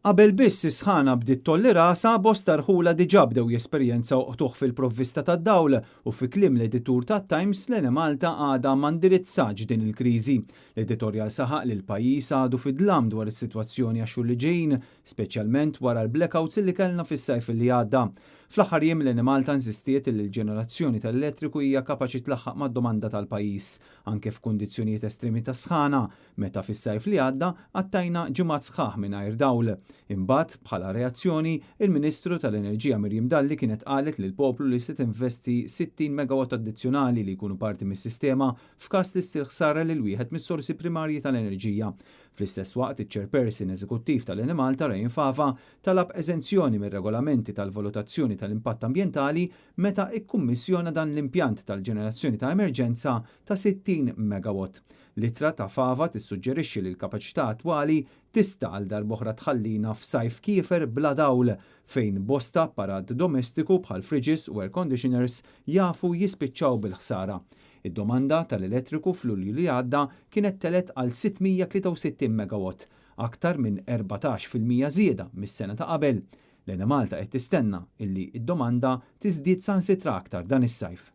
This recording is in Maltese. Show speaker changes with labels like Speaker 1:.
Speaker 1: Qabel biss is-sħana bdiet tgħolli rasha, bosta rħula diġà bdew jesperjenzaw qtugħ fil-provvista tad-dawl u fi kliem l-editur tat-Times l-Enemalta għadha ma ndirizzatx din il-kriżi. L-editorjal saħaq li l-pajjiż għadu fid-dlam dwar is-sitwazzjoni għax-xhur li ġejjin, speċjalment wara l-blackouts li kellna fis-sajf li għadda. Fl-aħħar jiem l-Enemalta insistiet li l-ġenerazzjoni tal-elettriku hija kapaċi tlaħħaq mad-domanda tal-pajjiż, anke f'kundizzjonijiet estremi ta' sħana, meta fis-sajf li għadda qattajna ġimgħat sħaħ mingħajr dawl. Imbagħad, bħala reazzjoni, il-Ministru tal-Enerġija Miriam Dalli kienet qalet lill-poplu li se tinvesti 60 megawatt addizzjonali li jkunu parti mis-sistema f'każ li ssir ħsara lil wieħed mis-sorsi primarji tal-enerġija. Fl-istess waqt, iċ-Chairperson Eżekuttiv tal-Enemalta Ryan Fava talab eżenzjoni mir-regolamenti tal-valutazzjoni tal-impatt ambjentali meta ikkummissjona dan l-impjant tal-ġenerazzjoni ta' emerġenza ta' 60 megawatt. L-ittra ta' Fava tissuġġerixxi li l-kapaċità attwali tista' għal darb'oħra tħallina f'sajf kiefer bla dawl fejn bosta apparat domestiku bħal fridges u air conditioners jafu jispiċċaw bil-ħsara. Id-domanda tal-elettriku f'Lulju li għadda kienet telgħet għal 663 megawatt, aktar minn 14% żieda mis-sena ta' qabel. L-Enemalta qed tistenna illi d-domanda tiżdied saħansitra aktar dan is-sajf.